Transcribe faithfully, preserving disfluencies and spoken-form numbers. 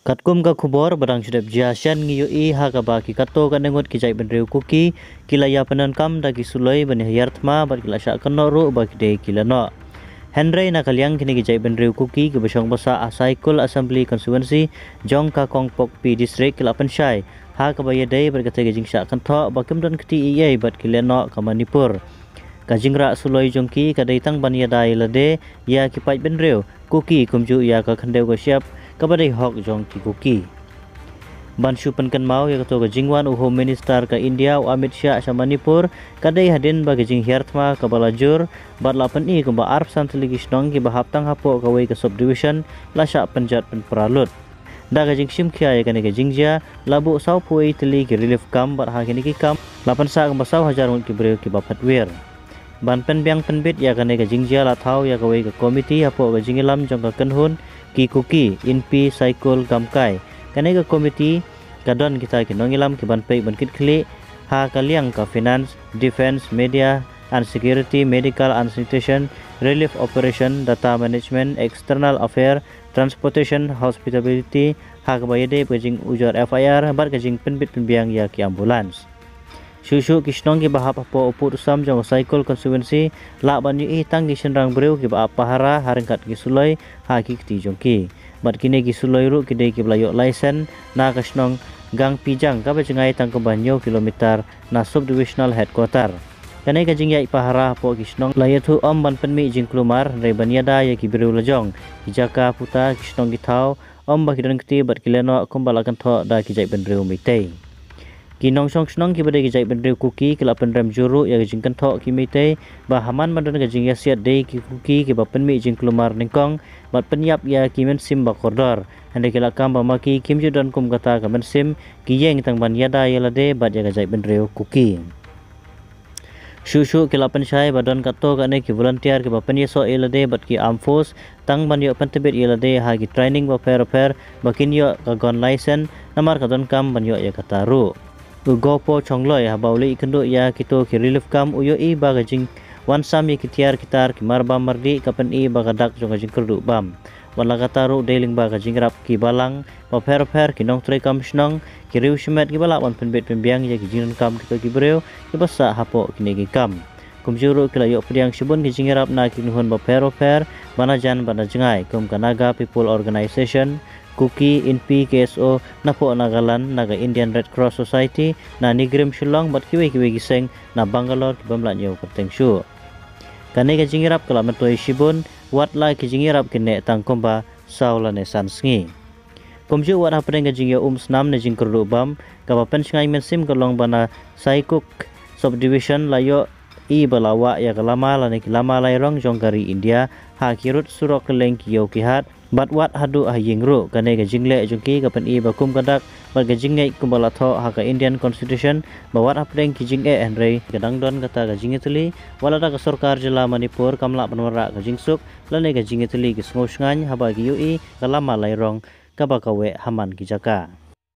Katkum ka khubor ba dang shu dep jia shen ngi ïohi ha kaba ki katto katne ngut ki jaitbynriew Kuki ki la ïa pyndonkam da ki suloi ban ïa hiar thma bad ki la shah kynnoh ruh ba ki dei ki lehnoh. Hynrei na ka liang kine ki jaitbynriew Kuki kiba shong basa ha Saikul Assembly Constituency jong ka Kongpokpi District ki la pynshai ha kaba ïadei bad kata ka jingshah kynthoh ba kim don kti ei ei bad ki lehnoh ka Manipur. Ka jingrah suloi jong ki ka dei tang ban ïada ïa lade ïa ki paidbynriew Kuki kumjuh ïa ka khyndew ka shyiap kaba dei hok jong ki Kuki. Ban shu pynkynmaw ïa kato ka jingwan u Home Minister ka India u Amit Shah sha Manipur ka dei hadien ba ka jinghiar thma kaba la jur bad la pyni kumba arphew san tylli ki shnong kiba hap tang hapoh kawei ka subdivision la shah pynjot pynpra lut. Da ka jingshim khia ïa kane ka jingjia la buh sawphew wei tylli ki relief camp bad ha kine ki camp la pynsah kumba saw hajar ngut ki briew kiba phet wir. Ban pynbiang pynbit ïa kane ka jingjia la thaw ïa kawei ka komiti hapoh ka jingïalam jong ka kynhun ki Kuki, Inpi, Saikul, Gamkai. Kane ka komiti ka don kita ki nongïalam ki ban peit ban kit khlieh ha ka liang ka finance, defence, media and security, medical and sanitation, relief operation, data management, external affair, transportation, hospitality, ha kaba ïadei bad ka jingujor F I R bad ka jingpynbit pynbiang ïa ki ambulance. Shuh shuh ki shnong kiba hap hapoh u pud u sam jong ka Saikul constituency lah ban ïohi tang ki shynrang briew kiba ap pahara ha ryngkat ki suloi ha ki kti jong ki. Bad kine ki suloi ruh ki dei kiba la ïoh license na ka shnong Gangpijang kaba jngai tang kumba hynñiew kilometer na subdivisional headquarter. Kane ka jingïaid pahara hapoh ki shnong la ïathuh ym ban pynmih jingkulmar hynrei ban ïada ïa ki briew lajong, ki jaka puta, ki shnong ki thaw, ym ba ki don kti bad ki lehnoh kumba la kynthoh da ki jaitbynriew Meitei. Ki nongshong shnong kiba dei ki jaitbynriew Kuki ki la pynrem jur ruh ïa ka jingkynthoh ki Meitei ba ha man ban don ka jingïasiat dei ki Kuki kiba pynmih jingkulmar nyngkong bad pynïap ïa ki mynsiem ba kordor. Hynrei ki la kam ba ma ki kim ju don kum kata ka mynsiem, ki ïeng tang ban ïada ïa lade bad ïa ka jaitbynriew Kuki. Shuh shuh ki la pynshai ba don katto katne ki volunteer kiba pynïasoh ïa lade bad ki armed force tang ban ïoh pyntbit ïa lade ha ki training bapher bapher ba kin ïoh ka gun license namar ka donkam ban ïoh ïa kata ruh. U Gopo Chongloi haba u leit ïakynduh ïa kito ki relief camp u ïohi ba ka jingwan sam ïa ki tiar ki tar ki mar bam mar dih ka pyni ba ka dak jong ka jingkyrduh bam. Wat la kata ruh dei lyngba ka jingïarap ki balang bapher bapher, ki nongtrei kam shnong, ki riew shimet kiba lah ban pynbit pynbiang ïa ki jingdonkam kito ki briew kiba sah hapoh kine ki camp. Kumjuh ruh ki la ïoh pdiang shibun ki jingïarap na ki kynhun bapher bapher ba na jan bad na jngai kum ka Naga People Organisation, Kuki, Inpi, K S O napoh Nagaland, na ka Indian Red Cross Society, na NEIGRIHMS Shillong bad kiwei kiwei ki seng na Bangalore ki bym lah ñiew kyrteng shuh. Kane ka jingïarap ka la myntoi shibun, wat la ki jingïarap ki neh tang kumba saw lane san sngi. Kumjuh wat hapdeng ka jingïaumsnam ne jingkyrduh bam, kaba pynshngaiñ mynsiem ka long ba na Saikul subdivision la ïohi ba la wah ïa ka lama lane ki lama lai rong jong ka ri India ha ki rud surok kylleng ki ïew ki hat, bad wat haduh ha ïing ruh. Kane ka jingleh jong ki ka pyni ba kum ka dak bad ka jingngeit kumba la thoh ha ka Indian Constitution ba wat hapdeng ki jingeh hynrei ka dang don kata ka jingïatylli, wat lada ka sorkar jylla Manipur kam lah ban wanrah ka jingsuk lane ka jingïatylli ki sngewshngaiñ haba ki ïohi ka lama lai rong kaba kaweh ha man ki jaka.